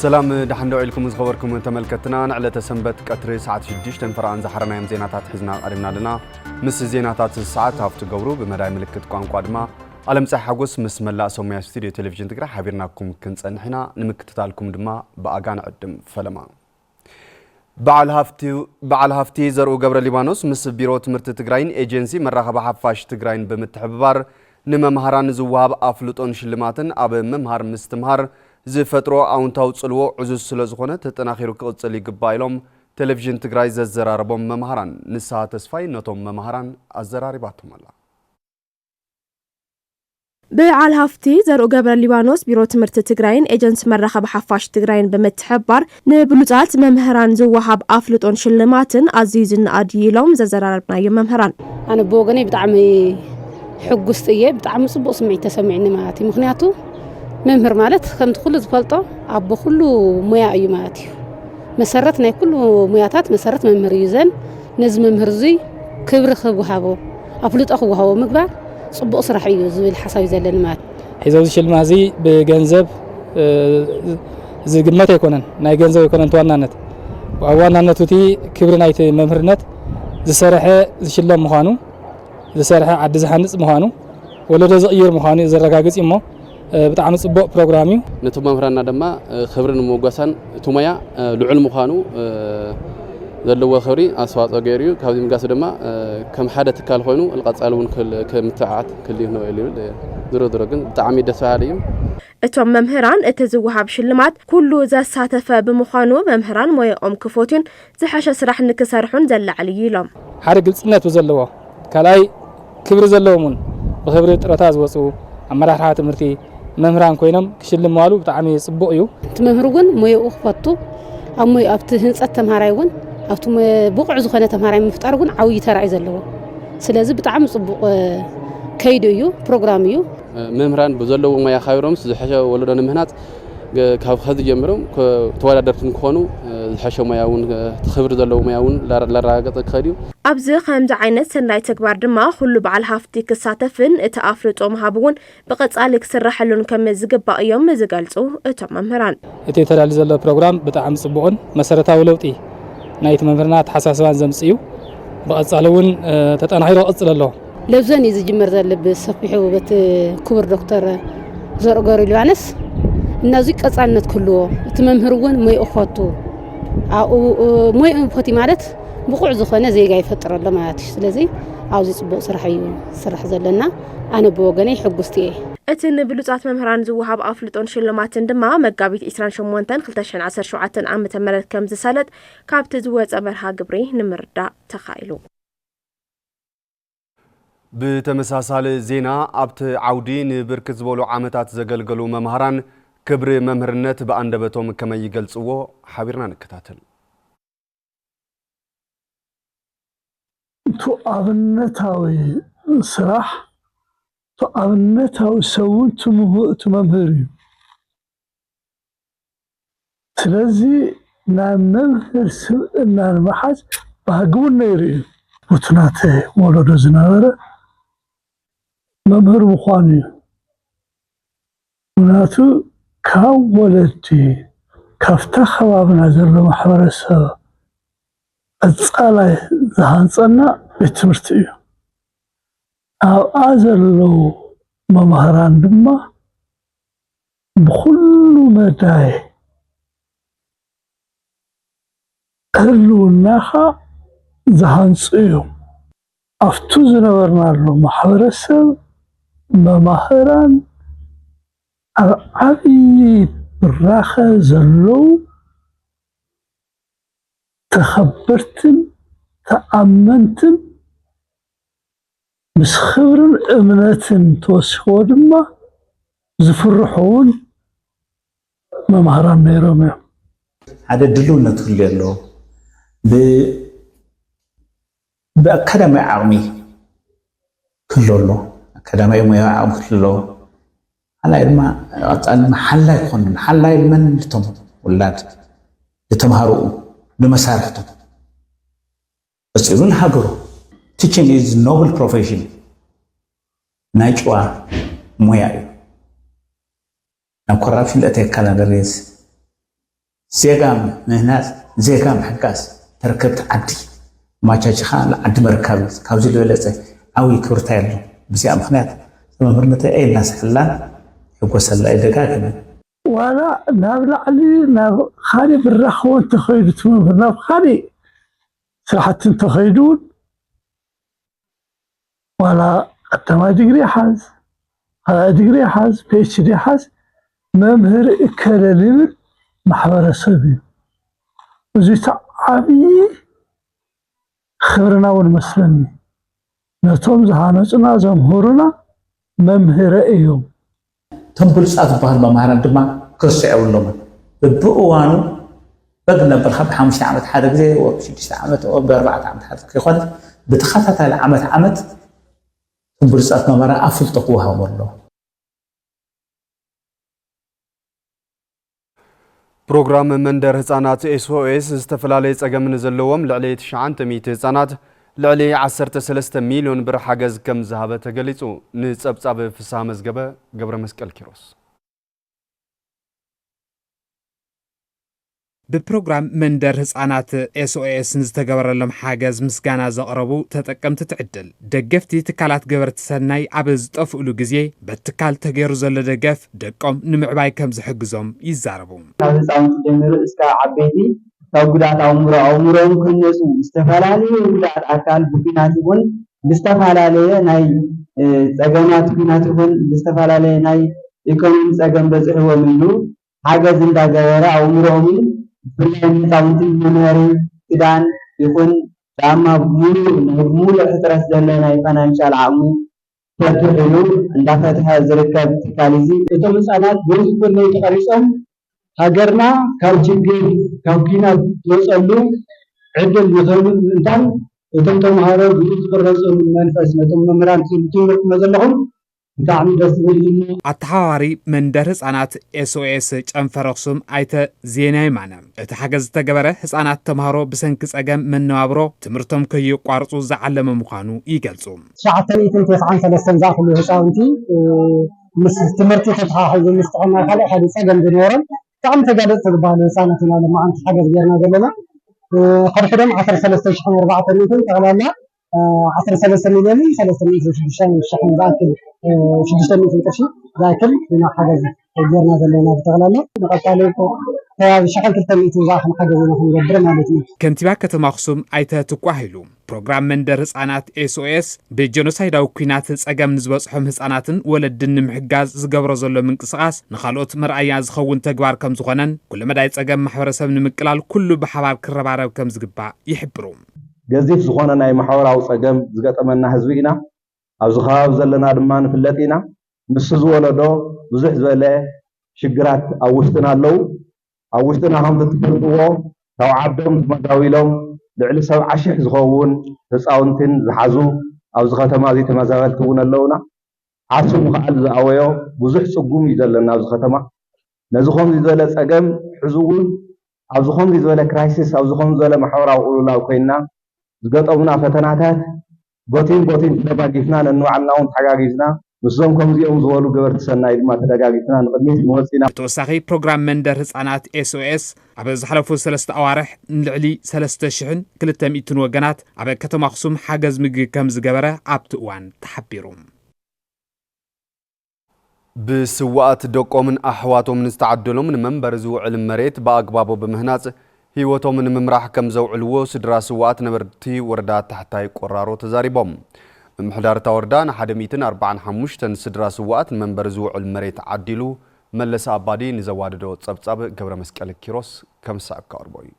ሰላም ደሓን ዶ ኢልኩም ዝኸበርኩም ተመልከትና፣ ንዕለተ ሰንበት ቀትሪ ሰዓት ሽዱሽተ ፈረቓን ዝሓረናዮም ዜናታት ሒዝና ቀሪብና ኣለና። ምስ ዜናታት ሰዓት ሃፍቱ ገብሩ፣ ብመዳይ ምልክት ቋንቋ ድማ ኣለምፀ ሓጎስ ምስ መላእ ሰሙያ ስቱዲዮ ቴሌቪዥን ትግራይ ሓቢርናኩም ክንፀንሕ ኢና። ንምክትታልኩም ድማ ብኣጋ ንዕድም ፈለማ። በዓል ሃፍቲ በዓል ሃፍቲ ዘርኡ ገብረ ሊባኖስ ምስ ቢሮ ትምህርቲ ትግራይን ኤጀንሲ መራኸቢ ሓፋሽ ትግራይን ብምትሕብባር ንመምሃራን ዝወሃብ ኣፍልጦን ሽልማትን ኣብ ምምሃር ምስትምሃር ዝፈጥሮ ኣውንታዊ ጽልዎ ዕዙዝ ስለ ዝኾነ ተጠናኺሩ ክቕጽል ይግባእ ኢሎም ቴሌቪዥን ትግራይ ዘዘራረቦም መምሃራን። ንስሃ ተስፋይ ነቶም መምሃራን ኣዘራሪባቶም ኣላ። በዓል ሃፍቲ ዘርኡ ገብረ ሊባኖስ ቢሮ ትምህርቲ ትግራይን ኤጀንሲ መራኸቢ ሓፋሽ ትግራይን ብምትሕብባር ንብሉጻት መምህራን ዝወሃብ ኣፍልጦን ሽልማትን ኣዝዩ ዝነኣድ እዩ ኢሎም ዘዘራረብናዮም መምህራን። ኣነ ብወገነይ ብጣዕሚ ሕጉስቲ እየ። ብጣዕሚ ጽቡቕ ስምዒት ተሰሚዕኒ ማለት እዩ። ምኽንያቱ መምህር ማለት ከምቲ ኩሉ ዝፈልጦ ኣቦ ኩሉ ሞያ እዩ ማለት እዩ። መሰረት ናይ ኩሉ ሞያታት መሰረት መምህር እዩ። ዘን ነዚ መምህር እዙይ ክብሪ ክወሃቦ ኣፍልጦ ክወሃቦ ምግባር ጽቡቕ ስራሕ እዩ ዝብል ሓሳብ እዩ ዘለኒ ማለት እዩ። ሒዘ እዚ ሽልማት እዚ ብገንዘብ ዝግመት ኣይኮነን፣ ናይ ገንዘብ ኣይኮነን እቲ ዋናነት። ዋናነቱ እቲ ክብሪ ናይቲ መምህርነት ዝሰርሐ ዝሽለም ምዃኑ፣ ዝሰርሐ ዓዲ ዝሃንጽ ምዃኑ፣ ወለዶ ዝቕይር ምዃኑ እዩ ዘረጋግጽ እዩ እሞ ብጣዕሚ ጽቡቕ ፕሮግራም እዩ። ነቶም መምህራንና ድማ ክብርን ሞጎሳን፣ እቲ ሞያ ልዑል ምዃኑ ዘለዎ ክብሪ ኣስተዋፅኦ ገይሩ እዩ። ካብዚ ምጋሱ ድማ ከም ሓደ ትካል ኮይኑ ቀፃሊ እውን ክምትዕዓት ክልዩ ንኽእል ይብል። ዝሮ ዝሮ ግን ብጣዕሚ ደስ በሃሊ እዩ። እቶም መምህራን እቲ ዝወሃብ ሽልማት ኩሉ ዘሳተፈ ብምዃኑ መምህራን ሞያኦም ክፎትዩን ዝሐሸ ስራሕ ንክሰርሑን ዘላዕል እዩ ኢሎም። ሓደ ግልፅነት ዘለዎ ካልኣይ ክብሪ ዘለዎም እውን ብክብሪ ጥረታ ዝወፁ ኣመራርሓ ትምህርቲ መምህራን ኮይኖም ክሽልም ምባሉ ብጣዕሚ ፅቡቕ እዩ። እቲ መምህር እውን ሞያኡ ክፈቱ ኣብ ሞያ ኣብቲ ህንፀት ተምሃራይ እውን ኣብቲ ሞያ ብቑዕ ዝኾነ ተምሃራይ ምፍጣር እውን ዓብዪ ተራ እዩ ዘለዎ። ስለዚ ብጣዕሚ ፅቡቕ ከይዱ እዩ፣ ፕሮግራም እዩ። መምህራን ብዘለዎ ሞያ ካይሮምስ ዝሐሸ ወለዶ ንምህናፅ ካብ ከዚ ጀምሮም ተወዳደርቲ ንክኾኑ ዝሐሸ ሞያ እውን ክብሪ ዘለዎ ሞያ እውን ለራጋገፀ ክኸድ እዩ። ኣብዚ ከምዚ ዓይነት ሰናይ ተግባር ድማ ኩሉ በዓል ሃፍቲ ክሳተፍን እቲ ኣፍልጦ ምሃብ እውን ብቐጻሊ ክስራሐሉን ከም ዝግባእ እዮም ዝገልጹ እቶም መምህራን። እቲ ተዳልዩ ዘሎ ፕሮግራም ብጣዕሚ ጽቡቕን መሰረታዊ ለውጢ ናይቲ መምህርና ኣተሓሳስባን ዘምጽእ እዩ። ብቐጻሊ እውን ተጠናኺሩ ክቕጽል ኣለዎ። ለብዘን እዩ ዝጅመር ዘሎ ብሰፊሑ በቲ ክቡር ዶክተር ዘርኡ ገብረልዮሃንስ እና እዙይ ቀጻልነት ክህልዎ እቲ መምህር እውን ሞይኡ ክፈቱ ኣብኡ ሞይኡ ፈትዩ ማለት ብቑዕ ዝኾነ ዜጋ ይፈጥር ኣሎ ማለት እዩ። ስለዚ ኣብዚ ጽቡቕ ስራሕ እዩ ዝስራሕ ዘለና። ኣነ ብወገነይ ሕጉስቲ እየ። እቲ ንብሉጻት መምህራን ዝወሃብ ኣፍልጦን ሽልማትን ድማ መጋቢት ዕስራን ሸሞንተን ክልተ ሽሕን ዓሰርተ ሸውዓተን ዓመተ ምህረት ከም ዝሳለጥ ካብቲ ዝወጸ መርሃ ግብሪ ንምርዳእ ተኻኢሉ። ብተመሳሳሊ ዜና ኣብቲ ዓውዲ ንብርክት ዝበሉ ዓመታት ዘገልገሉ መምሃራን ክብሪ መምህርነት ብኣንደበቶም ከመይ ይገልጽዎ ሓቢርና ንከታተል። እቱ ኣብነታዊ ስራሕ እቱ ኣብነታዊ ሰውን ትምህእቱ መምህር እዩ። ስለዚ ናይ መምህር ስብእና ንምሓዝ ባህግውን ነይሩ እዩ። እቱ ናተ ወለዶ ዝነበረ መምህር ምዃኑ እዩ። ምክንያቱ ካብ ወለዲ ካብታ ከባብና ዘሎ ማሕበረሰብ ቀፃላይ ዝሃንፀና ቤት ትምህርቲ እዩ። ኣብኣ ዘለዉ መምህራን ድማ ብኩሉ መዳይ ህልውናኻ ዝሃንፁ እዮም። ኣብቱ ዝነበርናሉ ማሕበረሰብ መማህራን ኣብ ዓብዪ ብራኸ ዘለዉ ተኸበርትን ተኣመንትን ምስ ክብርን እምነትን ተወሲኽዎ ድማ ዝፍርሑ እውን መማህራን ነይሮም እዮም። ሓደ ድልውነት ክህሉ ኣለዎ። ብኣካዳሚያዊ ዓቕሚ ክህሉ ኣሎ። ኣካዳሚያዊ ሞያዊ ዓቕሚ ክህሉ ኣለዎ። ካልኣይ ድማ ቀፃሊ ድማ ሓላይ ክኾኑ ሓላይ መን ልቶም ውላድ ልተምሃርኡ ልመሳርሕቶም ቀፂሉ ንሃገሩ teaching is noble profession ናይ ጭዋ ሞያ እዩ። ናብ ኮራፕሽን ለእተየካላ ደሬስ ዜጋ ምህናጽ፣ ዜጋ ምሕጋዝ፣ ተረከብቲ ዓዲ ማቻችኻ ንዓዲ ምርካብ እዩ። ካብዚ ዝበለጸ ዓብዪ ክብርታ የለን። ብዚኣ ምኽንያት መምህርነተይ ኣይናስሐላን፣ ይሕጎሰላ እየ ደጋጊመ። ዋላ ናብ ላዕሊ ናብ ካልእ ብራኽ እውን ተኸይዱ፣ እቲ መምህር ናብ ካልእ ስራሕቲ እንተኸይዱ እውን ዋላ ቀዳማይ ዲግሪ ይሓዝ፣ ካልኣይ ዲግሪ ይሓዝ፣ ፒ ኤች ዲ ይሓዝ፣ መምህር እከለ ዝብል ማሕበረሰብ እዩ። እዚ እቲ ዓብዪ ክብርና እውን መስለኒ። ነቶም ዝሃነፁና ዘምሁሩና መምህረ እዮም። እቶም ብሉፃት ዝበሃሉ መምሃራን ድማ ክርሱ የብሎምን። ብብእዋኑ በብ እናበልካ ብሓሙሽተ ዓመት ሓደ ግዜ፣ ወ ብሽዱሽተ ዓመት፣ ወ ብኣርባዕተ ዓመት ሓደ ከይኮነ ብተኸታታሊ ዓመት ዓመት እቶም ብሉፃት መምሃራን ኣፍልጦ ክወሃቦም ኣለዎ። ፕሮግራም መንደር ህጻናት ኤስ ኦ ኤስ ዝተፈላለየ ጸገም ንዘለዎም ልዕሊ ትሽዓተ ሚእቲ ህጻናት ልዕሊ ዓሰርተ ሰለስተ ሚልዮን ብር ሓገዝ ከም ዝሃበ ተገሊጹ። ንጸብጻብ ፍስሃ መዝገበ፣ ገብረ መስቀል ኪሮስ። ብፕሮግራም መንደር ህጻናት ኤስ ኦ ኤስ ንዝተገበረሎም ሓገዝ ምስጋና ዘቕረቡ ተጠቀምቲ እቲ ዕድል፣ ደገፍቲ ትካላት ገበርቲ ሰናይ ኣብ ዝጠፍእሉ ግዜ በቲ ትካል ተገይሩ ዘሎ ደገፍ ደቆም ንምዕባይ ከም ዝሕግዞም ይዛረቡ። ካብ ህፃውንቲ ጀሚሩ እስካብ ዓበይቲ ካብ ጉድኣት ኣእምሮ ኣእምሮኦም ክህነፁ ዝተፈላለዩ ጉድኣት ኣካል ብኲናት ይኹን ብዝተፈላለየ ናይ ፀገማት ኲናት ይኹን ብዝተፈላለየ ናይ ኢኮኖሚ ፀገም በፂሕዎም እዩ። ሓገዝ እንዳገበረ ኣእምሮኦምን ብፍላይ ንህፃውንቲ መምሃሪ ክዳን ይኹን ጫማ ሙሉእ ናይ ሙሉእ ሕፅረት ዘሎ ናይ ፋይናንሻል ዓቕሙ ፈትሕ ኢሉ እንዳፈትሐ ዝርከብ ትካል እዚ። እቶም ህፃናት ብዝኩር ለይቲ ቀሪፆም ሃገርና ካብ ችግር ካብ ኲናት ትወፀሉ ዕድል ንክህሉ ምእንታን እቶም ተምሃሮ ብዝኩር ረፅኦም መንፈስ ነቶም መምህራን ትምህርቲ ዘለኹም ብጣዕሚ ደስ ዝብል እዩ። ኣተሓባባሪ መንደር ህፃናት ኤስ ኦ ኤስ ጨንፈር ኣኽሱም ኣይተ ዜና የማነ፣ እቲ ሓገዝ ዝተገበረ ህፃናት ተምሃሮ ብሰንኪ ፀገም መነባብሮ ትምህርቶም ከየቋርፁ ዝዓለመ ምዃኑ ይገልፁ። ትሽዓተ ሚእትን ተስዓን ሰለስተን ዝኣኽሉ ህፃውንቲ ምስ ትምህርቲ ተተሓሒዙ ምስ ጥዕና ካልእ ካልእ ፀገም ዝነበሮም ብጣዕሚ ተጋለፅቲ ዝበሃሉ ህፃናት ኢና ሎማዓንቲ ሓገዝ ጌርና ዘለና። ሕድሕዶም ዓሰርተ ሰለስተ ሽሕን ኣርባዕተ ሚእትን ጠቕላላ ዓሰርተ ሰለስተ ሚልዮንን ሰለስተ ሚእትን ሽዱሽተ ሽሕን ዝኣክል ሽዱሽተ ሚእትን ቅርሺ ዝኣክል ኢና ሓገዝ ጌርና ዘለና ብጠቕላላ ንቐፃሊ ከባቢ ሽሕን ክልተ ሚእትን ዝኣክል ሓገዝ ኢና ክንገብር ማለት እዩ። ከንቲባ ከተማ ኣኽሱም ኣይተ ትኩ ሃይሉ ፕሮግራም መንደር ህፃናት ኤስ ኦ ኤስ ብጀኖሳይዳዊ ኲናት ፀገም ንዝበፅሖም ህፃናትን ወለድን ንምሕጋዝ ዝገብሮ ዘሎ ምንቅስቓስ ንኻልኦት መርኣያ ዝኸውን ተግባር ከም ዝኾነን ኩለመዳይ ፀገም ማሕበረሰብ ንምቅላል ኩሉ ብሓባር ክረባረብ ከም ዝግባእ ይሕብሩ። ገዚፍ ዝኾነ ናይ ማሕበራዊ ፀገም ዝገጠመና ህዝቢ ኢና። ኣብዚ ከባቢ ዘለና ድማ ንፍለጥ ኢና። ንሱ ዝወለዶ ብዙሕ ዝበለ ሽግራት ኣብ ውሽጥና ኣለዉ። ኣብ ውሽጥና ከምቲ ትፈልጥዎ ካብ ዓዶም ተመዛዊሎም ልዕሊ ሰብዓ ሽሕ ዝኸውን ህፃውንትን ዝሓዙ ኣብዚ ከተማ እዚ ተመዛበልቲ እውን ኣለውና። ዓርሱ ምኽኣል ዝኣወዮ ብዙሕ ፅጉም እዩ ዘለና ኣብዚ ከተማ። ነዚ ከምዚ ዝበለ ፀገም ሕዚ እውን ኣብዚ ከምዚ ዝበለ ክራይሲስ ኣብዚ ከምዚ ዝበለ ማሕበራዊ ቅልውላው ኮይንና ዝገጠሙና ፈተናታት ቦቲን ቦቲን ተደጋጊፍና ነንባዕልና እውን ተሓጋጊዝና ምስዞም ከምዚኦም ዝበሉ ገበርቲ ሰናይ ድማ ተደጋጊፍና ንቕድሚት ንወፅእ ኢና። ብተወሳኺ ፕሮግራም መንደር ህፃናት ኤስ ኦ ኤስ ኣብ ዝሓለፉ ሰለስተ ኣዋርሕ ንልዕሊ ሰለስተ ሽሕን ክልተ ሚእትን ወገናት ኣብ ከተማ ኣኽሱም ሓገዝ ምግቢ ከም ዝገበረ ኣብቲ እዋን ተሓቢሩ። ብስውኣት ደቆምን ኣሕዋቶምን ዝተዓደሎም ንመንበሪ ዝውዕል መሬት ብኣግባቡ ብምህናፅ ህይወቶም ንምምራሕ ከም ዘውዕልዎ ስድራ ስውኣት ነበርቲ ወረዳ ታሕታይ ቆራሮ ተዛሪቦም። ምምሕዳር እታ ወረዳ ንሓደ ሚእትን ኣርባዓን ሓሙሽተን ስድራ ስውኣት ንመንበሪ ዝውዕል መሬት ዓዲሉ። መለሰ ኣባዲ ንዘዋደዶ ፀብፃብ ገብረ መስቀል ኪሮስ ከምስዕ ከቕርቦ እዩ።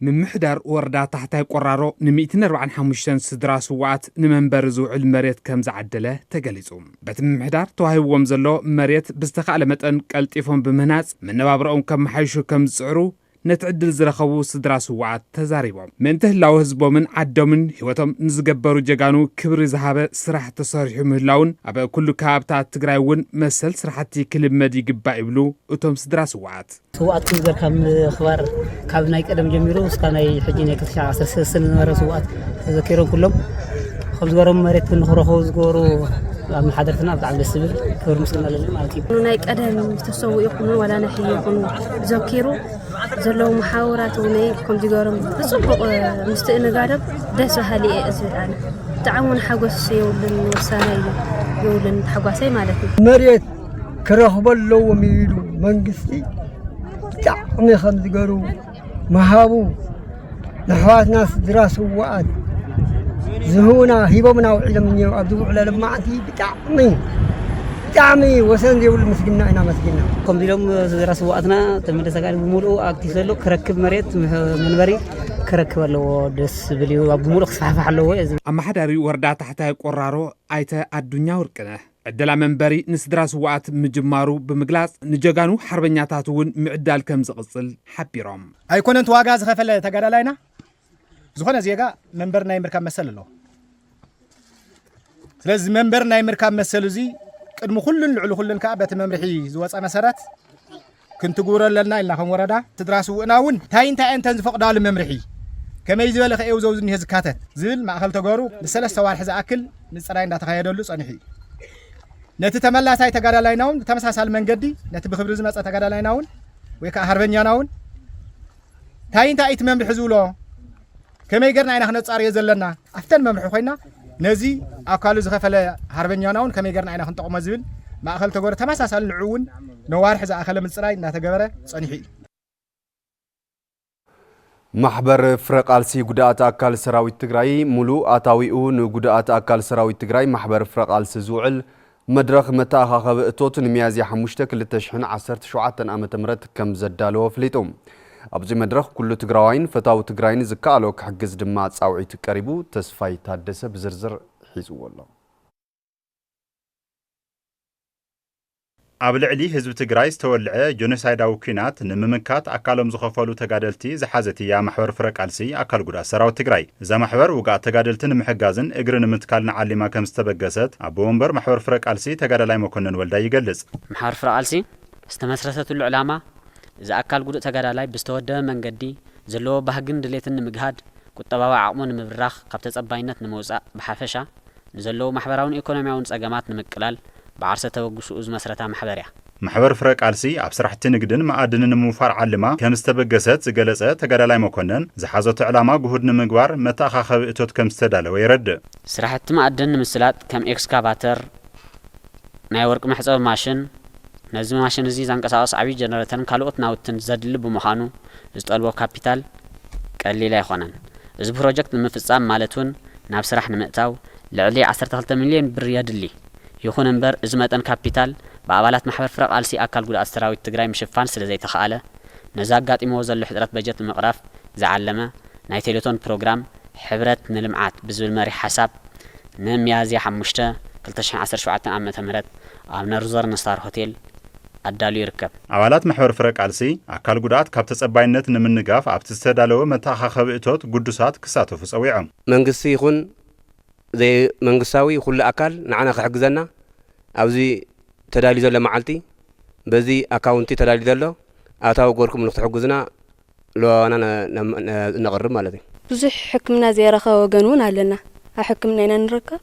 ምምሕዳር ወረዳ ታሕታይ ቆራሮ ን ሚእትን ኣርባዓን ሓሙሽተን ስድራ ስውኣት ንመንበሪ ዝውዕል መሬት ከም ዝዓደለ ተገሊጹ። በቲ ምምሕዳር ተዋሂብዎም ዘሎ መሬት ብዝተኻእለ መጠን ቀልጢፎም ብምህናጽ መነባብሮኦም ከመሓይሹ ከም ዝጽዕሩ ነቲ ዕድል ዝረኸቡ ስድራ ስውኣት ተዛሪቦም። ምእንቲ ህላወ ህዝቦምን ዓዶምን ህይወቶም ንዝገበሩ ጀጋኑ ክብሪ ዝሃበ ስራሕ ተሰሪሑ ምህላውን ኣብ ኩሉ ከባብታት ትግራይ እውን መሰል ስራሕቲ ክልመድ ይግባእ ይብሉ እቶም ስድራ ስውኣት። ስውኣት ክብር ካብ ምኽባር ካብ ናይ ቀደም ጀሚሩ እስካብ ናይ ሕጂ ናይ ክልተ ሽሕ ዓሰርተ ሰለስተ ዝነበረ ስውኣት ተዘኪሮም ኩሎም ከም ዝገበሮም መሬት ንክረኸቡ ዝገበሩ ኣብ መሓደርትና ብጣዕሚ ደስ ዝብል ክብሪ ምስግና ኣለኒ ማለት እዩ። ናይ ቀደም ዝተሰዉ ይኹኑ ዋላ ናይ ሕጂ ይኹኑ ዘኪሩ ዘለዉ መሓውራት እውን ከምዚ ገሮም ብፅቡቕ ምስትእንጋዶም ደስ በሃሊ እየ ዝብል ኣነ። ብጣዕሚ እውን ሓጎስ የብሉን ወሳናይ እዩ የብሉን ተሓጓሰይ ማለት እዩ። መሬት ክረኽቦ ኣለዎም ኢሉ መንግስቲ ብጣዕሚ ከም ዝገሩ ምሃቡ ንኣሕዋትና ስድራ ስውኣት ዝህቡና ሂቦምና ውዒሎም እኒአው። ኣብዚ ውዕለሎም መዓልቲ ብጣዕሚ ብጣዕሚ ወሰን ዘይብሉ ምስግና ኢና መስጊና። ከምዚ ኢሎም ስድራ ስውኣትና ተመደ ተጋድል ብምሉኡ ኣብቲ ዘሎ ክረክብ መሬት መንበሪ ክረክብ ኣለዎ። ደስ ዝብል እዩ። ኣብ ብምሉእ ክስፋሕፋሕ ኣለዎ። እዚ ኣመሓዳሪ ወረዳ ታሕታይ ቆራሮ ኣይተ ኣዱኛ ወርቅነህ ዕደላ መንበሪ ንስድራ ስውኣት ምጅማሩ ብምግላፅ ንጀጋኑ ሓርበኛታት እውን ምዕዳል ከም ዝቕፅል ሓቢሮም። ኣይኮነን እቲ ዋጋ ዝኸፈለ ተጋዳላይና ዝኾነ ዜጋ መንበሪ ናይ ምርካብ መሰል ኣለዎ። ስለዚ መንበሪ ናይ ምርካብ መሰል እዚ ቅድሚ ኩሉን ልዕሊ ኩሉን ከዓ በቲ መምርሒ ዝወፀ መሰረት ክንትግብሮ ኣለና ኢልና ከም ወረዳ ስድራ ስውእና እውን እንታይ እንታይ እንተን ዝፈቅዳሉ መምርሒ ከመይ ዝበለ ከየው ዘው ዝኒሄ ዝካተት ዝብል ማእኸል ተገሩ ንሰለስተ ዋርሒ ዝኣክል ምፅራይ እንዳተኻየደሉ ፀኒሑ እዩ። ነቲ ተመላሳይ ተጋዳላይና እውን ብተመሳሳሊ መንገዲ ነቲ ብክብሪ ዝመፀ ተጋዳላይና እውን ወይ ከዓ ሃርበኛና እውን እንታይ እንታይ እቲ መምርሒ ዝብሎ ከመይ ገርና ኢና ክነፃርዮ ዘለና ኣብተን መምርሒ ኮይና ነዚ ኣካሉ ዝኸፈለ ሃርበኛና እውን ከመይ ገርና ኢና ክንጠቕሞ ዝብል ማእኸል ተገሩ ተመሳሳሊ ንዑ እውን ነዋርሒ ዝኣኸለ ምፅራይ እናተገበረ ፀኒሑ እዩ። ማሕበር ፍረ ቃልሲ ጉድኣት ኣካል ሰራዊት ትግራይ ሙሉእ ኣታዊኡ ንጉድኣት ኣካል ሰራዊት ትግራይ ማሕበር ፍረ ቃልሲ ዝውዕል መድረኽ መተኣኻኸቢ እቶት ንሚያዝያ ሓሙሽተ ክልተ ሽሕን ዓሰርተ ሸውዓተን ዓመተ ምህረት ከም ዘዳለወ ኣፍሊጡ። ኣብዚ መድረኽ ኩሉ ትግራዋይን ፈታዊ ትግራይን ዝከኣሎ ክሕግዝ ድማ ፃውዒት ቀሪቡ። ተስፋይ ታደሰ ብዝርዝር ሒዝዎ ኣሎ። ኣብ ልዕሊ ህዝቢ ትግራይ ዝተወልዐ ጆኖሳይዳዊ ኲናት ንምምካት ኣካሎም ዝኸፈሉ ተጋደልቲ ዝሓዘት እያ ማሕበር ፍረ ቃልሲ ኣካል ጉድኣት ሰራዊት ትግራይ። እዛ ማሕበር ውግኣት ተጋደልቲ ንምሕጋዝን እግሪ ንምትካልን ዓሊማ ከም ዝተበገሰት ኣቦ ወንበር ማሕበር ፍረ ቃልሲ ተጋዳላይ መኮነን ወልዳይ ይገልጽ። ማሕበር ፍረ ቃልሲ ዝተመስረተትሉ ዕላማ እዚ ኣካል ጉዱእ ተጋዳላይ ብዝተወደበ መንገዲ ዘለዎ ባህግን ድሌትን ንምግሃድ፣ ቁጠባዊ ዓቕሙ ንምብራኽ፣ ካብ ተጸባይነት ንምውጻእ ብሓፈሻ፣ ንዘለዉ ማሕበራውን ኢኮኖሚያውን ጸገማት ንምቅላል ብዓርሰ ተበግሶኡ ዝመስረታ ማሕበር እያ። ማሕበር ፍረ ቃልሲ ኣብ ስራሕቲ ንግድን መኣድንን ንምውፋር ዓልማ ከም ዝተበገሰት ዝገለጸ ተጋዳላይ መኮነን፣ ዝሓዘቶ ዕላማ ግሁድ ንምግባር መተኣኻኸቢ እቶት ከም ዝተዳለወ የረድእ። ስራሕቲ መኣድን ንምስላጥ ከም ኤክስካቫተር፣ ናይ ወርቂ መሕጸቢ ማሽን፣ ነዚ ማሽን እዚ ዘንቀሳቕስ ዓብዪ ጀነሬተርን ካልኦት ናውትን ዘድሊ ብምዃኑ ዝጠልቦ ካፒታል ቀሊል ኣይኾነን። እዚ ፕሮጀክት ንምፍጻም ማለት እውን ናብ ስራሕ ንምእታው ልዕሊ ዓሰርተ ክልተ ሚልዮን ብር የድሊ። ይኹን እምበር እዚ መጠን ካፒታል ብኣባላት ማሕበር ፍረ ቃልሲ ኣካል ጉድኣት ሰራዊት ትግራይ ምሽፋን ስለዘይተኽኣለ ነዚ ኣጋጢምዎ ዘሎ ሕፅረት በጀት ንምቕራፍ ዝዓለመ ናይ ቴሌቶን ፕሮግራም ሕብረት ንልምዓት ብዝብል መሪሕ ሓሳብ ንሚያዝያ ሓሙሽተ ክልተ ሽሕን ዓሰርተ ሸውዓተን ዓመተ ምህረት ኣብ ነርዞርን ስታር ሆቴል ኣዳልዩ ይርከብ። ኣባላት ማሕበር ፍረ ቃልሲ ኣካል ጉድኣት ካብ ተጸባይነት ንምንጋፍ ኣብቲ ዝተዳለወ መተኣኻኸቢ እቶት ግዱሳት ክሳተፉ ጸዊዖም። መንግስቲ ይኹን ዘይመንግስታዊ ኩሉ ኣካል ንዓና ክሕግዘና ኣብዚ ተዳልዩ ዘሎ መዓልቲ በዚ ኣካውንቲ ተዳልዩ ዘሎ ኣታዊ ገርኩም ንክትሕግዙና ለዋዋና ነቕርብ ማለት እዩ። ብዙሕ ሕክምና ዘይረኸበ ወገን እውን ኣለና። ኣብ ሕክምና ኢና ንርከብ።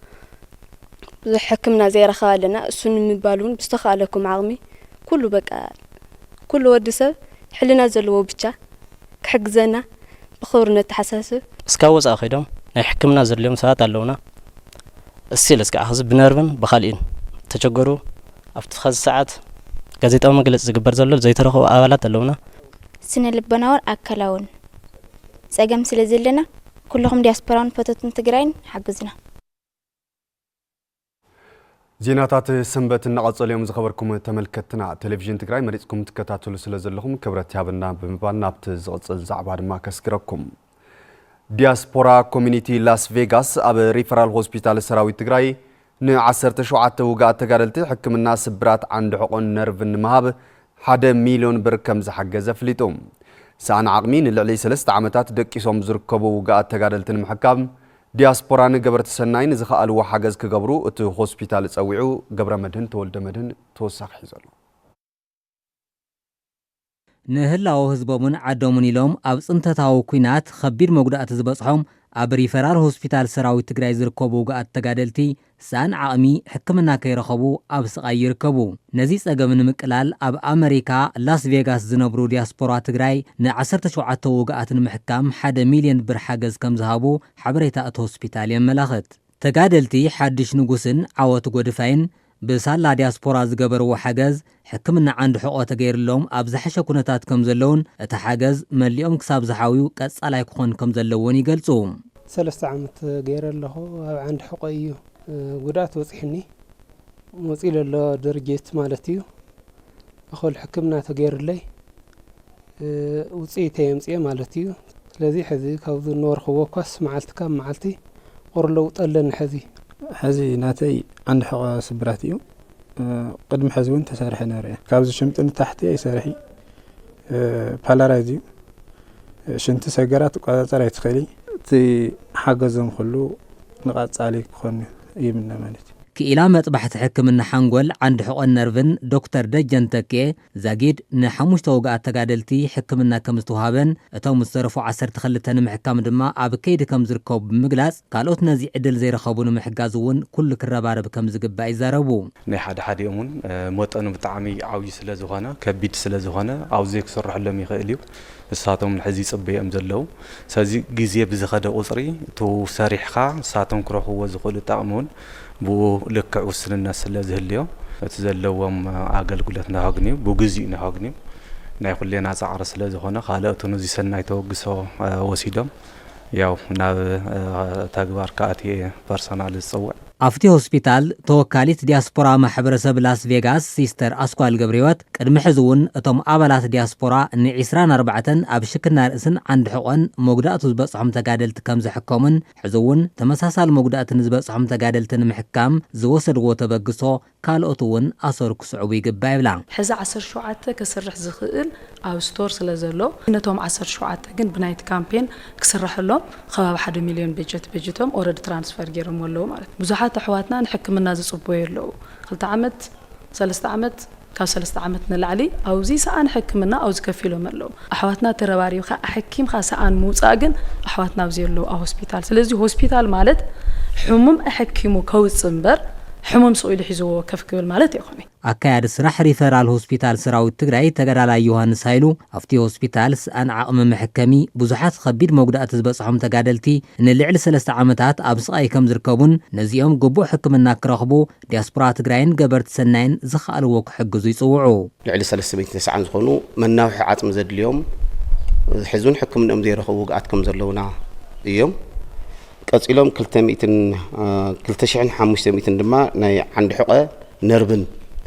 ብዙሕ ሕክምና ዘይረኸበ ኣለና። እሱ ንምባል እውን ብዝተኻእለኩም ዓቕሚ ኩሉ በቃ ኩሉ ወዲ ሰብ ሕልና ዘለዎ ብቻ ክሕግዘና ብኽብሪ ነተሓሳስብ። እስካብ ወፃኢ ከይዶም ናይ ሕክምና ዘድልዮም ሰባት ኣለውና። እስቲል እስካዕ ሕዚ ብነርቭን ብኻልኢን ተቸገሩ ኣብቲ ኸዚ ሰዓት ጋዜጣዊ መግለፂ ዝግበር ዘሎ ዘይተረኸቡ ኣባላት ኣለውና። ስነ ልቦናውን ኣካላውን ጸገም ስለ ዘለና ኩልኹም ዲያስፖራውን ፈተውትን ትግራይን ሓግዙና። ዜናታት ሰንበት እናቐጸሉ እዮም ዝኸበርኩም ተመልከትና። ቴሌቪዥን ትግራይ መሪጽኩም ትከታተሉ ስለ ዘለኹም ክብረት ይሃበና ብምባል ናብቲ ዝቕጽል ዛዕባ ድማ ከስግረኩም። ዲያስፖራ ኮሚኒቲ ላስ ቬጋስ ኣብ ሪፈራል ሆስፒታል ሰራዊት ትግራይ ንዓሰርተ ሸውዓተ ውግኣት ተጋደልቲ ሕክምና ስብራት ዓንዲ ሕቖን ነርቭን ንምሃብ ሓደ ሚልዮን ብር ከም ዝሓገዘ ኣፍሊጡ። ሰኣን ዓቕሚ ንልዕሊ ሰለስተ ዓመታት ደቂሶም ዝርከቡ ውግኣት ተጋደልቲ ንምሕካም ዲያስፖራን ገበርቲ ሰናይን ዝኸኣልዎ ሓገዝ ክገብሩ እቲ ሆስፒታል ጸዊዑ። ገብረመድህን ተወልደመድህን ተወሳኺ ሒዙ ኣሎ። ንህላወ ህዝቦምን ዓዶምን ኢሎም ኣብ ጽንተታዊ ኲናት ኸቢድ መጉዳእቲ ዝበጽሖም ኣብ ሪፈራል ሆስፒታል ሰራዊት ትግራይ ዝርከቡ ውጉኣት ተጋደልቲ ሰኣን ዓቕሚ ሕክምና ከይረኸቡ ኣብ ስቓይ ይርከቡ። ነዚ ጸገም ንምቅላል ኣብ ኣመሪካ ላስ ቬጋስ ዝነብሩ ዲያስፖራ ትግራይ ን ዓሰርተ ሸውዓተ ውጉኣት ንምሕካም ሓደ ሚልዮን ብር ሓገዝ ከም ዝሃቡ ሓበሬታ እቲ ሆስፒታል የመላኽት። ተጋደልቲ ሓድሽ ንጉስን ዓወት ጎድፋይን ብሳላ ዲያስፖራ ዝገበርዎ ሓገዝ ሕክምና ዓንዲ ሕቖ ተገይርሎም ኣብ ዝሓሸ ኩነታት ከም ዘለውን እቲ ሓገዝ መሊኦም ክሳብ ዝሓውዩ ቀጻላይ ክኾን ከም ዘለዎን ይገልጹ። ሰለስተ ዓመት ገይረ ኣለኹ። ኣብ ዓንዲ ሕቖ እዩ፣ እ፣ ጉድኣት በፂሕኒ። መፂኡ ዘሎ ድርጅት ማለት እዩ። እኹል ሕክምና ተገይሩለይ፣ እ፣ ውፅኢተይ የምፅኤ ማለት እዩ። ስለዚ ሕዚ ካብዚ ዝነበርክዎ እኳስ መዓልቲ ካብ መዓልቲ ቁሩብ ለውጢ ኣለኒ ሕዚ። ሕዚ ናተይ ዓንዲ ሕቖ ስብራት እዩ። እ፣ ቅድሚ ሕዚ እውን ተሰርሐ ነይረ እየ። ካብዚ ሽምጢ ንታሕቲ ኣይሰርሒ፣ እ፣ ፓላራይዝ እዩ። ሽንቲ ሰገራ ትቆጻጸር ኣይትኽእሊ። እቲ ሓገዞም ኩሉ ንቐጻሊ ክኾን ይምነ ማለት እዩ። ክኢላ መጥባሕቲ ሕክምና ሓንጎል ዓንዲ ሕቖን ነርቭን ዶክተር ደጀን ተኬ ዛጊድ ንሓሙሽተ ውግኣት ተጋደልቲ ሕክምና ከም ዝተውሃበን እቶም ዝተረፉ ዓሰርተ ክልተ ንምሕካም ድማ ኣብ ከይዲ ከም ዝርከቡ ብምግላጽ ካልኦት ነዚ ዕድል ዘይረኸቡ ንምሕጋዝ እውን ኩሉ ክረባረብ ከም ዝግባእ ይዛረቡ። ናይ ሓደ ሓዲኦም እውን፣ እ፣ መጠኑ ብጣዕሚ ዓብዪ ስለ ዝኾነ፣ ከቢድ ስለ ዝኾነ፣ ኣብዚ ክስርሐሎም ይኽእል እዩ። ንሳቶም ሕዚ ይጽበዮም ዘለዉ። ስለዚ ግዜ ብዝኸደ ቁጽሪ፣ እቱ ሰሪሕኻ ንሳቶም ክረኽብዎ ዝኽእሉ ጠቕሚ እውን ብኡ ልክዕ ውስንነት ስለ ዝህልዮ፣ እቲ ዘለዎም ኣገልግሎት ነኸግንዩ፣ ብግዚኡ ነኸግንዩ፣ ናይ ኩሌና ጻዕሪ ስለ ዝኾነ፣ ካልኦት እውን እዚ ሰናይ ተበግሶ፣ እ፣ ወሲዶም፣ ያው ናብ፣ እ፣ ተግባር ክኣትየ ፐርሰናል ዝጽውዕ። ኣብቲ ሆስፒታል ተወካሊት ዲያስፖራ ማሕበረሰብ ላስ ቬጋስ ሲስተር ኣስኳል ገብረህይወት፣ ቅድሚ ሕዚ እውን እቶም ኣባላት ዲያስፖራ ን ዒስራን ኣርባዕተን ኣብ ሽክና ርእስን ዓንዲ ሕቖን መጉዳእቱ ዝበጽሖም ተጋደልቲ ከም ዘሕከሙን፣ ሕዚ እውን ተመሳሳሊ መጉዳእቲ ንዝበጽሖም ተጋደልቲ ንምሕካም ዝወሰድዎ ተበግሶ ካልኦት እውን ኣሰሩ ክስዕቡ ይግባእ ይብላ። ሕዚ ዓሰርተ ሸውዓተ ከስርሕ ዝኽእል ኣብ ስቶር ስለ ዘሎ፣ ነቶም ዓሰርተ ሸውዓተ ግን ብናይቲ ካምፔን ክስረሐሎም ከባቢ ሓደ ሚልዮን በጀት በጅቶም ኦረዲ ትራንስፈር ገይሮም ኣለዉ ማለት እዩ። ብዙሓት ኣሕዋትና ንሕክምና ዝጽበዩ ኣለዉ። ክልተ ዓመት፣ ሰለስተ ዓመት፣ ካብ ሰለስተ ዓመት ንላዕሊ ኣብዚ ሰኣን ሕክምና ኣብዚ ከፊሎም ኣለዉ። ኣሕዋትና ተረባሪብካ ኣሐኪምካ ሰኣን ምውጻእ ግን ኣሕዋትና ኣብዚ ኣለዉ ኣብ ሆስፒታል። ስለዚ ሆስፒታል ማለት ሕሙም ኣሐኪሙ ከውጽእ እምበር ሕሙም ስቕ ኢሉ ሒዝዎ ከፍ ክብል ማለት ኣይኮነን። ኣካያዲ ስራሕ ሪፈራል ሆስፒታል ሰራዊት ትግራይ ተጋዳላይ ዮሃንስ ሃይሉ፣ ኣብቲ ሆስፒታል ስኣን ዓቕሚ መሐከሚ ብዙሓት ከቢድ መጉዳእቲ ዝበጽሖም ተጋደልቲ ንልዕሊ ሰለስተ ዓመታት ኣብ ስቓይ ከም ዝርከቡን ነዚኦም ግቡእ ሕክምና ክረኽቡ ዲያስፖራ ትግራይን ገበርቲ ሰናይን ዝኸኣልዎ ክሕግዙ ይጽውዑ። ልዕሊ ሰለስተ ሚእትን ተስዓን ዝኾኑ መናውሒ ዓጽሚ ዘድልዮም፣ ሕዚ እውን ሕክምንኦም ዘይረኸቡ ውግኣት ከም ዘለውና እዮም። ቀጺሎም ክልተ ሚእትን፣ እ፣ ክልተ ሽሕን ሓሙሽተ ሚእትን ድማ ናይ ዓንዲ ሕቐ ነርቭን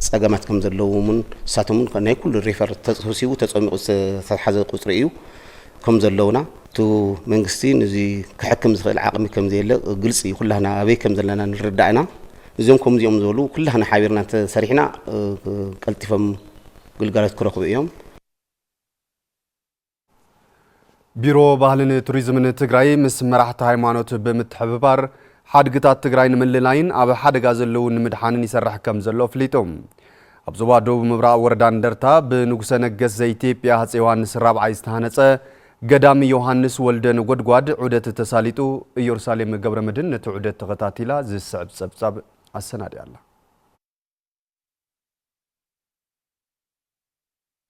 ጸገማት ከም ዘለዎም እውን ንሳቶም እውን ናይ ኩሉ ሪፈር ተወሲቡ ተጸሚቑ ዝተታሕዘ ቁጽሪ እዩ። ከም ዘለውና፣ እቲ መንግስቲ ነዚ ክሕክም ዝኽእል ዓቕሚ ከም ዘየለ ግልጺ እዩ። ኩላህና ኣበይ ከም ዘለና ንርዳእ ኢና። እዚኦም ከምዚኦም ዝበሉ ኩላህና ሓቢርና እንተሰሪሕና፣ እ፣ ቀልጢፎም ግልጋሎት ክረኽቡ እዮም። ቢሮ ባህልን ቱሪዝምን ትግራይ ምስ መራሕቲ ሃይማኖት ብምትሕብባር ሓድግታት ትግራይ ንምልላይን ኣብ ሓደጋ ዘለዉ ንምድሓንን ይሰርሕ ከም ዘሎ ኣፍሊጡ። ኣብ ዞባ ደቡብ ምብራቕ ወረዳ እንደርታ ብንጉሰ ነገስት ዘኢትዮጵያ ሃፀይ ዮሃንስ ራብዓይ ዝተሃነፀ ገዳም ዮሃንስ ወልደ ነጎድጓድ ዑደት ተሳሊጡ። ኢየሩሳሌም ገብረመድህን ነቲ ዑደት ተኸታቲላ ዝስዕብ ጸብጻብ ኣሰናዲኣ ኣላ።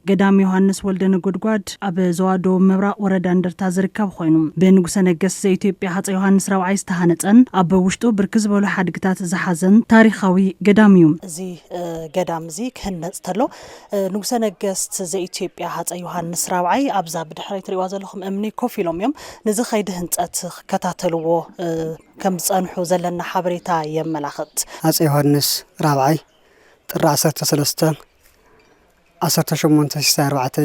ገዳም ዮሃንስ ወልደ ነጎድጓድ ኣብ ዞባ ደቡብ ምብራቕ ወረዳ እንደርታ ዝርከብ ኮይኑ፣ ብንጉሰ ነገስት ዘኢትዮጵያ ሃፀይ ዮሃንስ ራብዓይ ዝተሃነፀን ኣብ ውሽጡ ብርክት ዝበሉ ሓድግታት ዝሓዘን ታሪኻዊ ገዳም እዩ። እዚ፣ እ፣ ገዳም እዚ ክህነፅ ተሎ፣ እ፣ ንጉሰ ነገስት ዘኢትዮጵያ ሃፀይ ዮሃንስ ራብዓይ ኣብዛ ብድሕረይ ትሪእዋ ዘለኹም እምኒ ኮፍ ኢሎም እዮም ነዚ ከይዲ ህንፀት ክከታተልዎ፣ እ፣ ከም ዝፀንሑ ዘለና ሓበሬታ የመላኽት። ሃፀይ ዮሃንስ ራብዓይ ጥሪ ዓሰርተ ሰለስተ ዓሰርተ ሸሞንተ ሽሕን ኣርባዕተ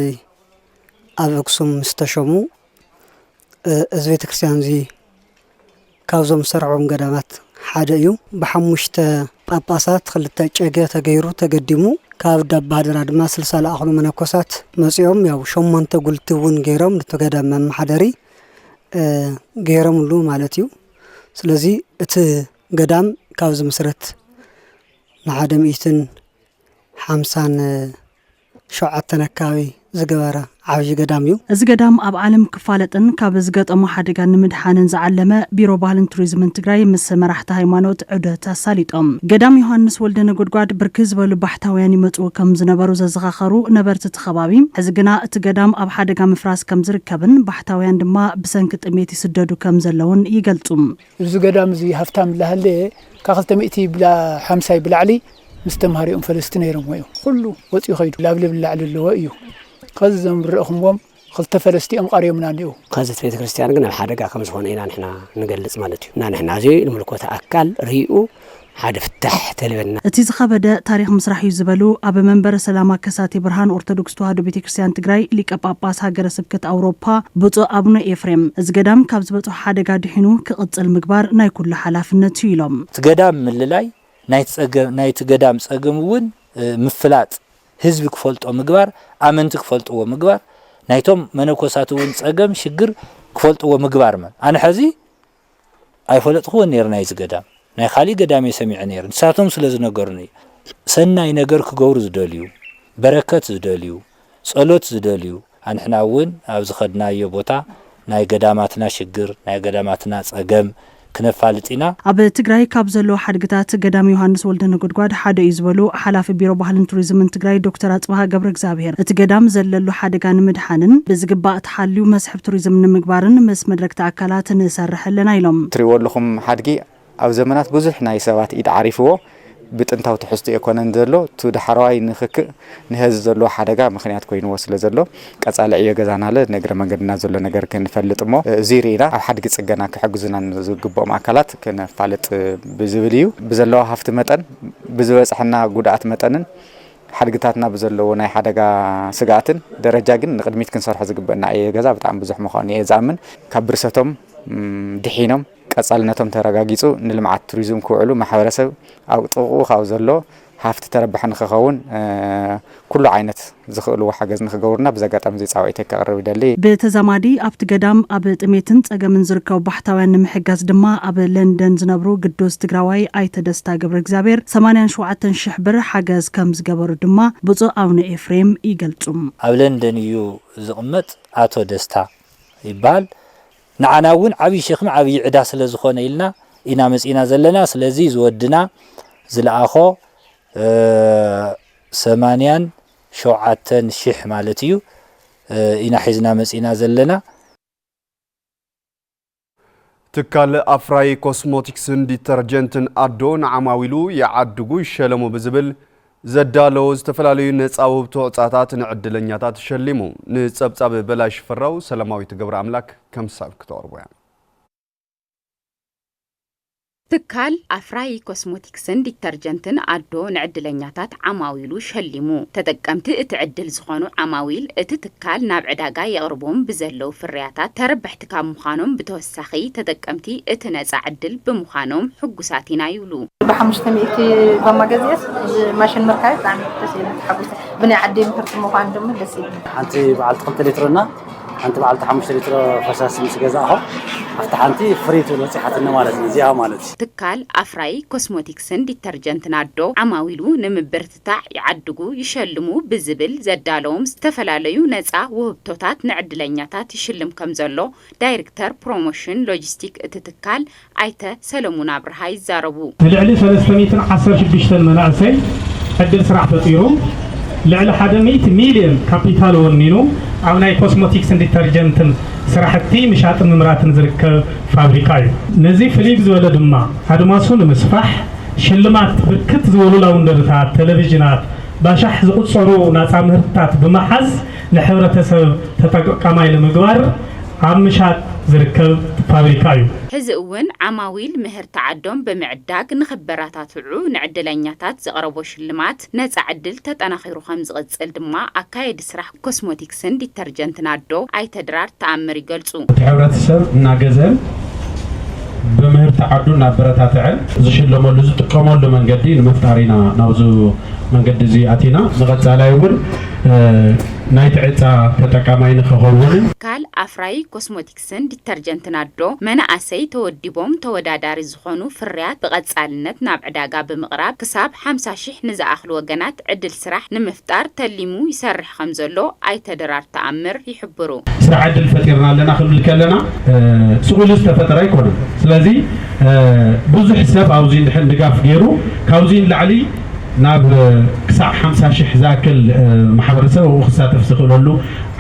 ኣብ ኣክሱም ምስ ተሾሙ፣ እ፣ እዚ ቤተክርስትያን እዚ ካብዞም ዝሰርዕዎም ገዳማት ሓደ እዩ። ብሓሙሽተ ጳጳሳት፣ ክልተ ጨገ ተገይሩ ተገዲሙ፣ ካብ ዳባ ሃደራ ድማ ስልሳ ለኣኽሉ መነኮሳት መጺኦም፣ ያው ሸሞንተ ጉልቲ እውን ገይሮም ነቲ ገዳም መመሓደሪ፣ እ፣ ገይሮምሉ ማለት እዩ። ስለዚ እቲ ገዳም ካብ ዝምስረት ንሓደ ሚእትን ሓምሳን ሸውዓተን ኣካባቢ ዝገበረ ዓብዪ ገዳም እዩ። እዚ ገዳም ኣብ ዓለም ክፋለጥን ካብ ዝገጠሞ ሓደጋ ንምድሓንን ዝዓለመ ቢሮ ባህልን ቱሪዝምን ትግራይ ምስ መራሕቲ ሃይማኖት ዑደት ኣሳሊጦም። ገዳም ዮሃንስ ወልደ ነጎድጓድ ብርክት ዝበሉ ባሕታውያን ይመፅኡ ከም ዝነበሩ ዘዘኻኸሩ ነበርቲ እቲ ከባቢ፣ ሕዚ ግና እቲ ገዳም ኣብ ሓደጋ ምፍራስ ከም ዝርከብን ባሕታውያን ድማ ብሰንኪ ጥሜት ይስደዱ ከም ዘለውን ይገልፁ። እዚ ገዳም እዚ ሃፍታም ላሃለየ ካብ ክልተ ሚእቲ ብላ ሓምሳይ ብላዕሊ ምስ ተምሃሪኦም ፈለስቲ ነይሮም እዩ። ኩሉ ወፂኡ ከይዱ ላብለብ ላዕሊ ኣለዎ እዩ። ከዚ ዘም ርኢኹምዎም ክልተ ፈለስቲ እዮም ቀሪዮምና እኒኡ። ከዚ እቲ ቤተ ክርስቲያን ግን ኣብ ሓደጋ ከም ዝኾነ ኢና ንሕና ንገልጽ ማለት እዩ። እና ንሕና እዚ ንምልኮተ ኣካል ርእዩ ሓደ ፍታሕ ተልበና። እቲ ዝኸበደ ታሪኽ ምስራሕ እዩ ዝበሉ ኣብ መንበረ ሰላማ ከሳቴ ብርሃን ኦርቶዶክስ ተዋህዶ ቤተ ክርስቲያን ትግራይ ሊቀ ጳጳስ ሃገረ ስብከት ኣውሮፓ ብፁዕ ኣቡነ ኤፍሬም፣ እዚ ገዳም ካብ ዝበፅሖ ሓደጋ ድሒኑ ክቕፅል ምግባር ናይ ኩሉ ሓላፍነት እዩ ኢሎም። እቲ ገዳም ምልላይ፣ ናይቲ ጸገ-፣ ናይቲ ገዳም ጸገም እውን፣ እ፣ ምፍላጥ፣ ህዝቢ ክፈልጦ ምግባር፣ ኣመንቲ ክፈልጥዎ ምግባር፣ ናይቶም መነኮሳት እውን ጸገም፣ ሽግር ክፈልጥዎ ምግባር። መን ኣነ ሐዚ ኣይፈለጥክዎን ነይረ ናይዚ ገዳም። ናይ ካሊእ ገዳም እየ ሰሚዐ ነይረ። ንሳቶም ስለ ዝነገሩኒ፣ ሰናይ ነገር ክገብሩ ዝደልዩ፣ በረከት ዝደልዩ፣ ጸሎት ዝደልዩ፣ ኣንሕና እውን ኣብ ዝኸድናዮ ቦታ ናይ ገዳማትና ሽግር፣ ናይ ገዳማትና ጸገም ክነፋልጥ ኢና። ኣብ ትግራይ ካብ ዘለዉ ሓድግታት ገዳም ዮሃንስ ወልደ ነጎድጓድ ሓደ እዩ ዝበሉ ሓላፊ ቢሮ ባህልን ቱሪዝምን ትግራይ ዶክተር ኣጽብሃ ገብረ እግዚኣብሔር፣ እቲ ገዳም ዘለሉ ሓደጋ ንምድሓንን ብዝግባእ ተሓልዩ መስሕብ ቱሪዝም ንምግባርን ምስ መድረግቲ ኣካላት ንሰርሕ ኣለና ኢሎም። ትሪእዎ ኣለኹም ሓድጊ ኣብ ዘመናት ብዙሕ ናይ ሰባት ኢድ ዓሪፍዎ፣ ብጥንታዊ ትሕዝቶ ኣይኮነን ዘሎ፣ እቲ ዳሕረዋይ ንኽክእ ንህዝቢ ዘለዎ ሓደጋ ምኽንያት ኮይንዎ ስለ ዘሎ፣ ቀጻሊ ዕዮ ገዛና ለ ንእግረ መንገድና ዘሎ ነገር ክንፈልጥ እሞ፣ እዚ ርኢና ኣብ ሓድጊ ጽገና ክሕግዙና ንዝግብኦም ኣካላት ክነፋልጥ ብዝብል እዩ። ብዘለዎ ሃፍቲ መጠን፣ ብዝበጽሐና ጉድኣት መጠንን ሓድግታትና ብዘለዎ ናይ ሓደጋ ስግኣትን ደረጃ ግን ንቕድሚት ክንሰርሖ ዝግበአና ዕዮ ገዛ ብጣዕሚ ብዙሕ ምዃኑ እየ ዝኣምን። ካብ ብርሰቶም፣ ም፣ ድሒኖም ቀጻልነቶም ተረጋጊጹ ንልምዓት ቱሪዝም ክውዕሉ ማሕበረሰብ ኣብ ጥቕኡ ካብ ዘሎ ሃፍቲ ተረባሒ ንክኸውን፣ እ፣ ኩሉ ዓይነት ዝኽእልዎ ሓገዝ ንክገብሩና ብዚ ኣጋጣሚ እዚ ጻውዒተይ ከቕርብ ይደሊ። ብተዛማዲ ኣብቲ ገዳም ኣብ ጥሜትን ጸገምን ዝርከቡ ባሕታውያን ንምሕጋዝ ድማ ኣብ ለንደን ዝነብሩ ግዱስ ትግራዋይ ኣይተ ደስታ ገብረ እግዚኣብሔር ሰማንያን ሸውዓተን ሽሕ ብር ሓገዝ ከም ዝገበሩ ድማ ብፁዕ ኣቡነ ኤፍሬም ይገልጹ። ኣብ ለንደን እዩ ዝቕመጥ ኣቶ ደስታ ይበሃል። ንዓና እውን ዓብዪ ሸኽሚ ዓብዪ ዕዳ ስለ ዝኾነ ኢልና ኢና መጺእና ዘለና። ስለዚ ዝወድና ዝለኣኾ፣ እ፣ ሰማንያን ሸውዓተን ሽሕ ማለት እዩ፣ እ፣ ኢና ሒዝና መጺእና ዘለና። ትካል ኣፍራይ ኮስሞቲክስን ዲተርጀንትን ኣዶ ንዓማዊሉ ይዓድጉ ይሸለሙ ብዝብል ዘዳለዎ ዝተፈላለዩ ነፃ ውህብቶ ዕፃታት ንዕድለኛታት ሸሊሙ። ንፀብፃብ በላይ ሽፈራው ሰላማዊት ገብረ ኣምላክ ከምሳብ ክተቕርቦ እያ። ትካል ኣፍራይ ኮስሞቲክስን ዲተርጀንትን ኣዶ ንዕድለኛታት ዓማዊሉ ሸሊሙ። ተጠቀምቲ እቲ ዕድል ዝኾኑ ዓማዊል እቲ ትካል ናብ ዕዳጋ የቕርቦም ብዘለዉ ፍርያታት ተረበሕቲ ካብ ምዃኖም ብተወሳኺ ተጠቀምቲ እቲ ነፃ ዕድል ብምዃኖም ሕጉሳት ኢና ይብሉ። ብሓሙሽተ ሚእቲ ጎማ ገዚኤስ እዚ ማሽን ምርካብ ብጣዕሚ ደስ ኢሉ ተሓጒሰ። ብናይ ዓደይ ምህርቲ ምዃኑ ድማ ደስ ኢሉ። ሓንቲ በዓልቲ ክልተ ሊትሮ እና ሓንቲ በዓልቲ ሓሙሽተ ሊትሮ ፈሳሲ ምስ ገዛእኹ ኣብቲ ሓንቲ ፍሪ ትብል በፂሓትኒ ማለት እዩ። እዚኣ ማለት እዩ። ትካል ኣፍራይ ኮስሞቲክስን ዲተርጀንትን ኣዶ ዓማዊሉ ንምብርትታዕ ይዓድጉ ይሸልሙ ብዝብል ዘዳለዎም ዝተፈላለዩ ነፃ ውህብቶታት ንዕድለኛታት ይሽልም ከም ዘሎ ዳይሬክተር ፕሮሞሽን ሎጂስቲክ እቲ ትካል ኣይተ ሰለሙን ኣብርሃ ይዛረቡ። ንልዕሊ ሰለስተ ሚእትን ዓሰርተ ሽዱሽተን መናእሰይ ዕድል ስራሕ ፈጢሩ፣ ልዕሊ ሓደ ሚእቲ ሚልዮን ካፒታል ወኒኑ፣ ኣብ ናይ ኮስሞቲክስን ዲተርጀንትን ስራሕቲ ምሻጥን ምምራትን ዝርከብ ፋብሪካ እዩ። ነዚ ፍልይ ብዝበለ ድማ፣ ኣድማሱ ንምስፋሕ ሽልማት ብርክት ዝበሉ ላውንደርታት፣ ቴሌቪዥናት፣ ባሻሕ ዝቑጸሩ ናፃ ምህርትታት ብምሓዝ ንሕብረተሰብ ተጠቃማይ ንምግባር ኣብ ምሻጥ ዝርከብ ፋብሪካ እዩ። ሕዚ እውን ዓማዊል ምህርቲ ዓዶም ብምዕዳግ ንኽበረታትዑ ንዕድለኛታት ዝቐረቦ ሽልማት ነፃ ዕድል ተጠናኺሩ ከም ዝቕፅል ድማ ኣካየዲ ስራሕ ኮስሞቲክስን ዲተርጀንትን ኣዶ ኣይተ ድራር ተኣምር ይገልፁ። እቲ ሕብረተሰብ እናገዘን ብምህርቲ ዓዱ እናበረታተዐን ዝሽለመሉ ዝጥቀመሉ መንገዲ ንምፍጣር ኢና ናብዚ መንገዲ እዚ ኣቲና። ንቐፃላይ እውን፣ እ፣ ናይቲ ዕፃ ተጠቃማይ ንክኸውን። ትካል ኣፍራይ ኮስሞቲክስን ዲተርጀንትን ኣዶ፣ መናእሰይ ተወዲቦም ተወዳዳሪ ዝኾኑ ፍርያት ብቐጻልነት ናብ ዕዳጋ ብምቕራብ ክሳብ ሓምሳ ሺሕ ንዝኣኽሉ ወገናት ዕድል ስራሕ ንምፍጣር ተሊሙ ይሰርሕ ከም ዘሎ ኣይተ ድራር ተኣምር ይሕብሩ። ስራሕ ዕድል ፈጢርና ኣለና ክንብል ከለና፣ እ፣ ስቕ ኢሉ ዝተፈጠረ ኣይኮነን። ስለዚ፣ እ፣ ብዙሕ ሰብ ኣብዚ እንድሕር ድጋፍ ገይሩ፣ ካብዚ ንላዕሊ ናብ፣ እ፣ ክሳዕ ሓምሳ ሺሕ ዝኣክል፣ እ፣ ማሕበረሰብ ኣብኡ ክሳተፍ ዝኽእለሉ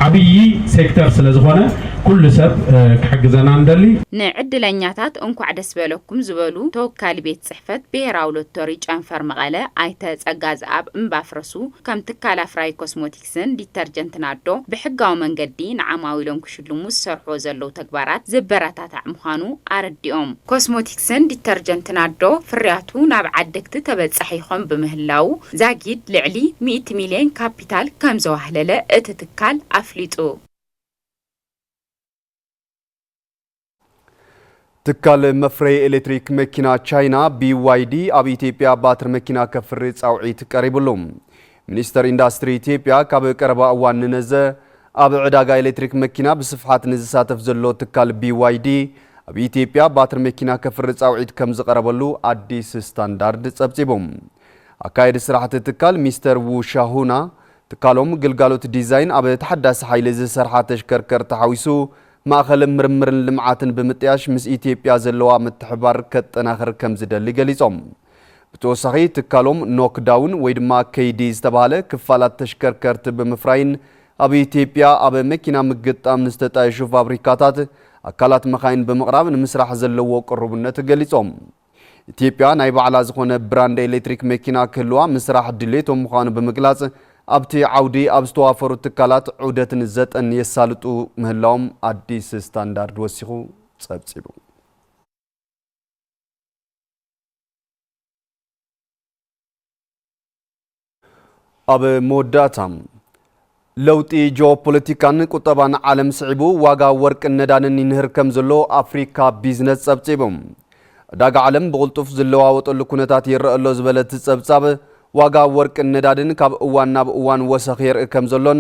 ዓብዪ ሴክተር ስለ ዝኾነ፣ ኩሉ ሰብ፣ እ፣ ክሕግዘና ንደሊ። ንዕድለኛታት እንኳዕ ደስ በለኩም ዝበሉ ተወካሊ ቤት ጽሕፈት ብሄራዊ ሎተሪ ጨንፈር መቐለ ኣይተ ጸጋዝኣብ እምባፍረሱ፣ ከም ትካል ኣፍራይ ኮስሞቲክስን ዲተርጀንትን ኣዶ ብሕጋዊ መንገዲ ንዓማዊሎም ክሽልሙ ዝሰርሕዎ ዘለዉ ተግባራት ዝበረታታዕ ምዃኑ ኣረዲኦም። ኮስሞቲክስን ዲተርጀንትን ኣዶ ፍርያቱ ናብ ዓደግቲ ተበጻሒ ይኾን ብምህላዉ፣ ዛጊድ ልዕሊ ሚእቲ ሚልዮን ካፒታል ከም ዘዋህለለ እቲ ትካል ኣፍሊጡ። ትካል መፍረዪ ኤሌክትሪክ መኪና ቻይና ቢዋይዲ ኣብ ኢትዮጵያ ባትሪ መኪና ከፍሪ ጻውዒት ቀሪብሉ። ሚኒስተር ኢንዳስትሪ ኢትዮጵያ ካብ ቀረባ እዋን ንነዘ ኣብ ዕዳጋ ኤሌክትሪክ መኪና ብስፍሓት ንዝሳተፍ ዘሎ ትካል ቢዋይዲ ኣብ ኢትዮጵያ ባትሪ መኪና ከፍሪ ጻውዒት ከም ዝቐረበሉ ኣዲስ ስታንዳርድ ጸብጺቡ። ኣካየዲ ስራሕቲ ትካል ሚስተር ዉ ሻሁና ትካሎም ግልጋሎት ዲዛይን ኣብ ተሓዳሲ ሓይሊ ዝሰርሓ ተሽከርከርቲ ሓዊሱ ማእኸል ምርምርን ልምዓትን ብምጥያሽ ምስ ኢትዮጵያ ዘለዋ ምትሕባር ከጠናኽር ከም ዝደሊ ገሊጾም። ብተወሳኺ ትካሎም ኖክዳውን ወይ ድማ ከይዲ ዝተባህለ ክፋላት ተሽከርከርቲ ብምፍራይን ኣብ ኢትዮጵያ ኣብ መኪና ምግጣም ንዝተጣየሹ ፋብሪካታት ኣካላት መኻይን ብምቕራብ ንምስራሕ ዘለዎ ቅሩብነት ገሊጾም። ኢትዮጵያ ናይ ባዕላ ዝኾነ ብራንድ ኤሌክትሪክ መኪና ክህልዋ ምስራሕ ድሌቶም ምዃኑ ብምግላጽ ኣብቲ ዓውዲ ኣብ ዝተዋፈሩ ትካላት ዑደትን ዘጠን የሳልጡ ምህላዎም ኣዲስ ስታንዳርድ ወሲኹ ጸብጺቡ። ኣብ መወዳእታ፣ ለውጢ ጂኦፖለቲካን ቁጠባን ዓለም ስዒቡ ዋጋ ወርቅን ነዳድን ይንህር ከም ዘሎ ኣፍሪካ ቢዝነስ ጸብጺቡ። ዕዳጋ ዓለም ብቕልጡፍ ዝለዋወጠሉ ኩነታት ይረአ ኣሎ ዝበለ እቲ ጸብጻብ፣ ዋጋ ወርቅን ነዳድን ካብ እዋን ናብ እዋን ወሰኽ የርኢ ከም ዘሎን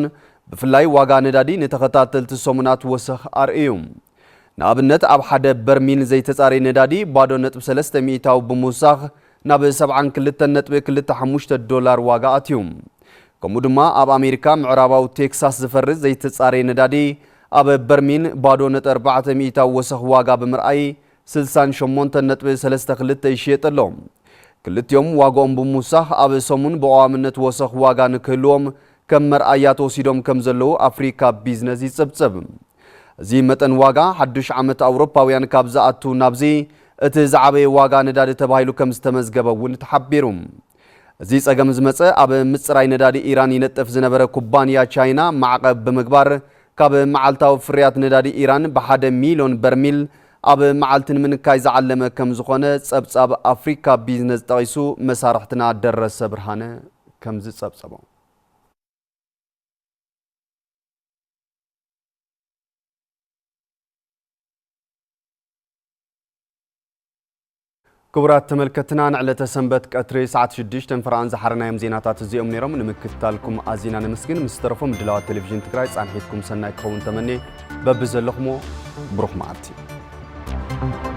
ብፍላይ ዋጋ ነዳዲ ንተኸታተልቲ ሰሙናት ወሰኽ ኣርእዩ። ንኣብነት ኣብ ሓደ በርሚል ዘይተጻረየ ነዳዲ ባዶ ነጥቢ ሰለስተ ሚእታዊ ብምውሳኽ ናብ ሰብዓን ክልተን ነጥቢ ክልተ ሓሙሽተ ዶላር ዋጋ ኣትዩ። ከምኡ ድማ ኣብ ኣሜሪካ ምዕራባዊ ቴክሳስ ዝፈርስ ዘይተጻረየ ነዳዲ ኣብ በርሚል ባዶ ነጥቢ ኣርባዕተ ሚእታዊ ወሰኽ ዋጋ ብምርኣይ ስልሳን ሸሞንተን ነጥቢ ሰለስተ ክልተ ይሽየጥ ኣሎ። ክልቲኦም ዋጋኦም ብምውሳኽ ኣብ ሰሙን ብቐዋምነት ወሰኽ ዋጋ ንክህልዎም ከም መርኣያ ተወሲዶም ከም ዘለዉ ኣፍሪካ ቢዝነስ ይጽብጽብ። እዚ መጠን ዋጋ ሓዱሽ ዓመት ኣውሮፓውያን ካብ ዝኣቱ ናብዚ እቲ ዝዓበየ ዋጋ ነዳዲ ተባሂሉ ከም ዝተመዝገበ እውን ተሓቢሩ። እዚ ጸገም ዝመጸ ኣብ ምጽራይ ነዳዲ ኢራን ይነጥፍ ዝነበረ ኩባንያ ቻይና ማዕቐብ ብምግባር ካብ መዓልታዊ ፍርያት ነዳዲ ኢራን ብሓደ ሚልዮን በርሚል ኣብ መዓልቲ ንምንካይ ዝዓለመ ከም ዝኾነ ጸብጻብ ኣፍሪካ ቢዝነስ ጠቒሱ መሳርሕትና ደረሰ ብርሃነ ከም ዝጸብጸቦ። ክቡራት ተመልከትና ንዕለተ ሰንበት ቀትሪ ሰዓት ሽዱሽተ ፍርቓን ዝሓረናዮም ዜናታት እዚኦም ነይሮም። ንምክትታልኩም ኣዚና ነመስግን። ምስ ዝተረፉ ምድላዋት ቴሌቪዥን ትግራይ ጻንሒትኩም ሰናይ ክኸውን ተመኔ። በብዘለኹሞ ብሩኽ መዓልቲ።